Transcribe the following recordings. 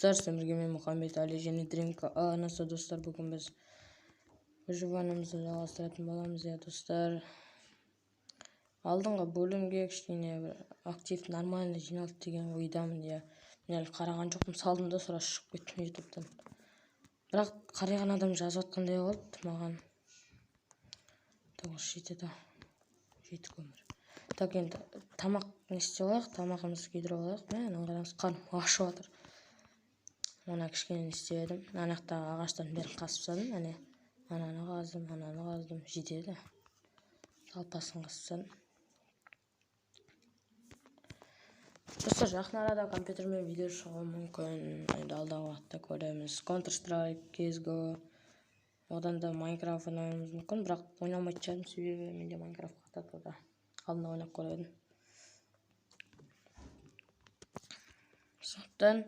Достар, сіздермен бірге мен Мұхаммед Али және Дримка арнасы. Достар, бүгін біз выживаниемізді жалғастыратын боламыз. Иә, достар, алдыңғы бөлімге кішкене бір актив нормально жиналды деген ойдамын. Иә, мен әлі қараған жоқпын, салдым да сразу шығып кеттім ютубтан. Бірақ қараған адам жазып жатқандай болды маған. Так, осы жетеді. Жеті көмір. Так, енді тамақ не істеп алайық, тамағымызды күйдіріп алайық. Мә, мынаны қараңыз, қарным ашып жатыр. Мына кішкене не істеп едім, ана жақтағы ағаштардың бәрін қасып тастадым. Әне, ананы қаздым, ананы қаздым, жетеді. Талпасын қасып тастадым. Достар, жақын арада компьютермен видео шығуы мүмкін. Енді алдағы уақытта көреміз. Counter Strike, CSGO, одан да Minecraft ойнауымыз мүмкін, бірақ ойнамайтын шығармын, себебі менде Minecraft қатады да. Алдында ойнап көріп едім. Сондықтан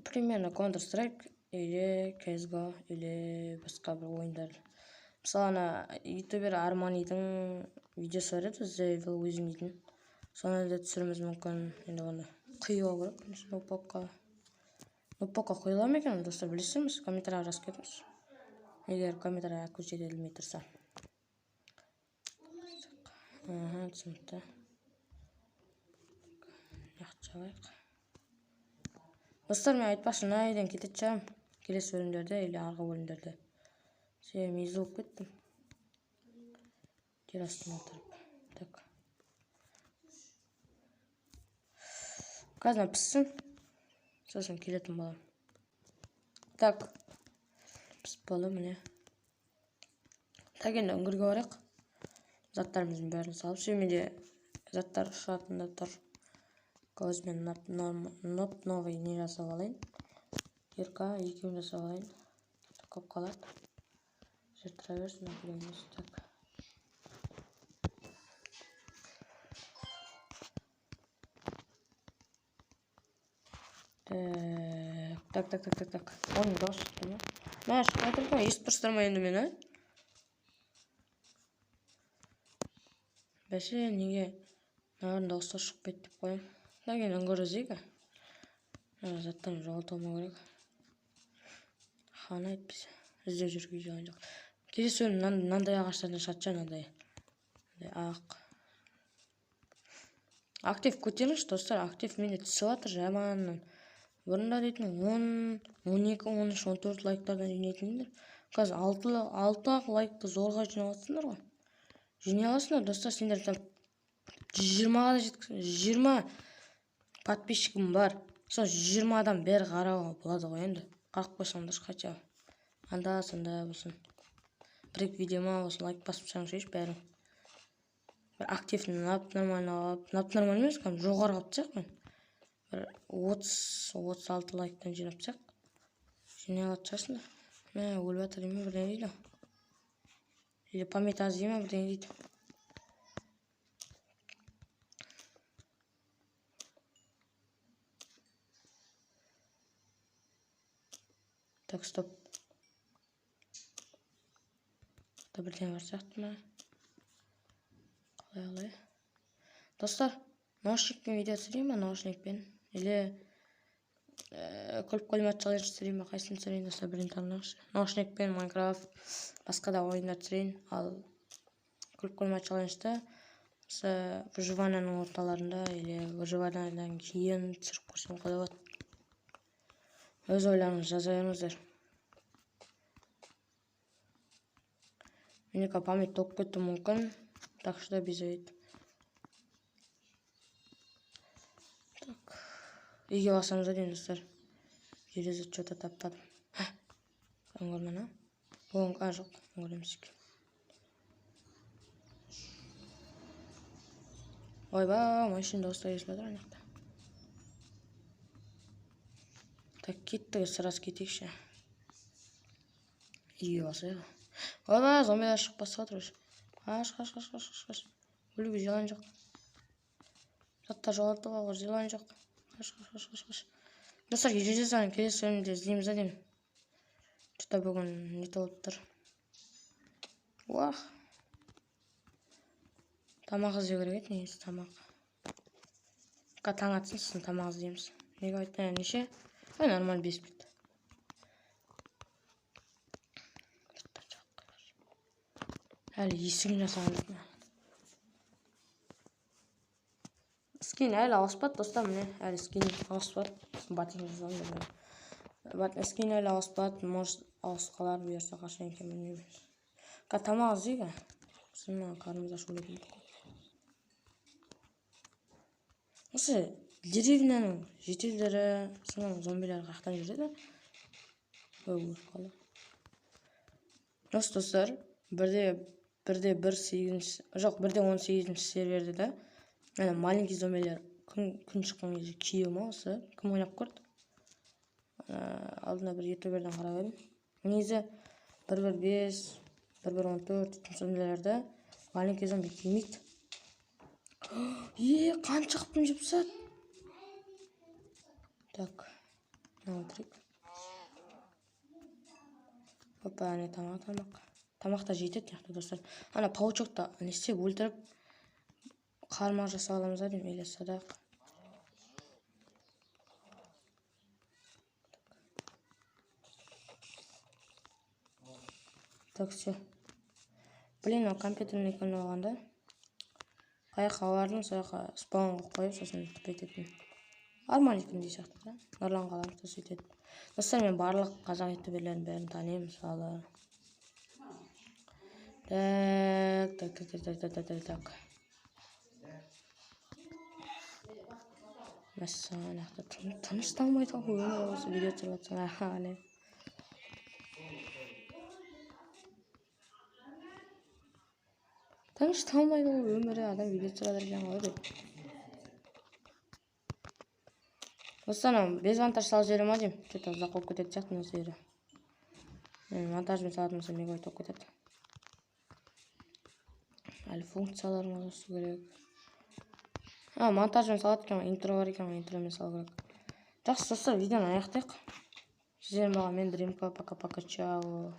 примерно Counter Strike или CSGO или басқа бір ойындар. Мысалы, ана ютубер Арманидің видеосы бар еді, The Evil Within дейтін. Соны да түсіруіміз мүмкін. Енді оны құйып алу керек ноутбукқа. Ноутбукқа құйыла ма екен, достар, білесіздер ме? Комментарийға жазып кетіңіз. Егер комментарий отключить етілмей тұрса. Аха, түсінікті. Жақсы алайық. Достар, мен айтпақшы, мына үйден кететін шығармын келесі бөлімдерде или арғы бөлімдерде. Себебі мезі болып кеттім. Жер астына отырып. Так. Қазір піссін. Сосын келетін боламын. Так. Пісіп болды, міне. Так, енді үңгірге барайық. Заттарымыздың бәрін салып, себебі менде заттар ұшатын да тұр. Көзбен ноп новый не жасап алайын. Кирка екеуін жасап алайын. Көп қалады. Жер тұра берсін, керек емес. Так. Так, так, так, так, так. Оның дауысы шықты ма? Мә, шықпай тұр ғой, естіп тұрсыздар ма енді мені? Бәсе, неге мыналардың дауыстары шықпайды деп қоямын. Так, енді үңгір іздейік. Мына заттарын жоғалтып алмау керек. Хана әйтпесе іздеп жүруге жолын жоқ. Келесі бөлім мынандай ағаштардан шығатын шығар, мынандай. Мынандай ақ. Актив көтеріңізші, достар, актив менде түсіп жатыр жаманнан. Бұрында дейтін 10, 12, 13, 14 лайктардан жинайтын едіңдер. Қазір алты ақ лайкты зорға жинап жатсыңдар ғой. Жинай аласыңдар, достар, сендер там жүз жиырмаға да жеткіз, жүз жиырма подписчигім бар. Сол жүз жиырма адам бәрі қарауға болады ғой енді. Қарап қойсаңдаршы хотя бы. Анда санда болсын. Бір екі видео ма болсын лайк басып тастаңызшы бәрін. Бір актив нап нормально алып, нап нормально емес, кәдімгі жоғары қылып тастайық мен. Бір отыз алты лайктан жинап тастайық. Жинай алатын шығарсыңдар. Мә, өліп жатыр дей ме, бірдеңе дейді. Или память аз дей ме, бірдеңе дейді. Так, стоп. Та бірдеңе бар сияқты ма? Қалай, қалай? Достар, наушникпен видео түсірейін ба, наушникпен? Или күліп қойма челлендж түсірейін ба, қайсысын түсірейін, достар, бірін таңдаңызшы. Наушникпен Майнкрафт, басқа да ойындар түсірейін, ал күліп қойма челленджді осы выживанияның орталарында или выживаниядан кейін түсіріп көрсем қалай болады? Өз ойларыңызды жаза беріңіздер. Менікі память толып кетуі мүмкін, так что без обид. Так, үйге басамыз да деймін, достар. Железо чё-то таппадым. Үңгір мына. Оң, а, жоқ, үңгір емес екен. Ойбай, машина дауыстары естіліп жатыр ана жақта. Так, кеттік, сразу кетейікші. Үйге басайық. Ойбай, зомбилар шығып басып жатыр уже. Қаш, қаш, қаш, қаш, қаш, қаш. Өлуге желание жоқ. Заттар жоғалтуға желание жоқ. Қаш, қаш, қаш, қаш, қаш. Достар, железоны келесі бөлімде іздейміз да деймін. Что-то бүгін не толып тұр. Уах. Тамақ іздеу керек еді, негізі тамақ. Таң атсын, сосын тамақ іздейміз. Неге айтайын, неше? Ой, нормально 5 минут. Әлі есігін жасаған жоқпын. Скин әлі ауыспады, достар, міне, әлі скин ауыспады. Ботинка жасадым да. Скин әлі ауыспады, может ауысып қалар, бұйырса қашан екенін білмеймін. Қазір тамақ іздейік, сосын мына қарнымыз аш өлетін болды. Осы деревняның жителдері, соның зомбилері қаяқтан жүреді? Ой, өліп қалды. Осы достар, бірде бір сегізінші, жоқ, бірде он сегізінші серверде да, ана маленький зомбилер күн шыққан кезде киі ма осы? Кім ойнап көрді? Алдында бір ютуберден қарап едім. Негізі бір бір бес, бір бір он төрт дейтін зомбилерді маленький зомби кимейді. Е, қанша қыптым жеп тастады. Так, мына өлтірейік. Опа, әне тамақ, тамақ. Тамақ та жетеді мына жақта, достар. Ана паучокты не істеп өлтіріп қармақ жасап аламыз ба деймін, или садақ. Так, все. Блин, мынау компьютердің экранын алғанда қай жаққа бардым, сол жаққа спаун қойып қойып, сосын тіпететін. Арман еткендей сияқты да. Нұрлан Қаламов та сөйтеді. Достар, мен барлық қазақ ютуберлердің бәрін танимын, мысалы. Так, так, так, так, так, так, так, так. Мәссаған, ана жақта тынышталмайды ғой, өмір осы видео түсіріп жатсаң, аха, әне. Тынышталмайды ғой өмірі, адам видео түсіріп жатыр екен ғой деп. Достар, анау без монтаж салып жібере ма деймін? Чё-то ұзақ болып кететін сияқты мына серия. Мен монтажбен салатын болсам мегабайт болып кетеді. Әлі функцияларын қосу керек. А, монтажбен салады екен ғой, интро бар екен ғой, интромен салу керек. Жақсы, достар, видеоны аяқтайық. Сіздермен болған мен Дримко, пока-пока, чао.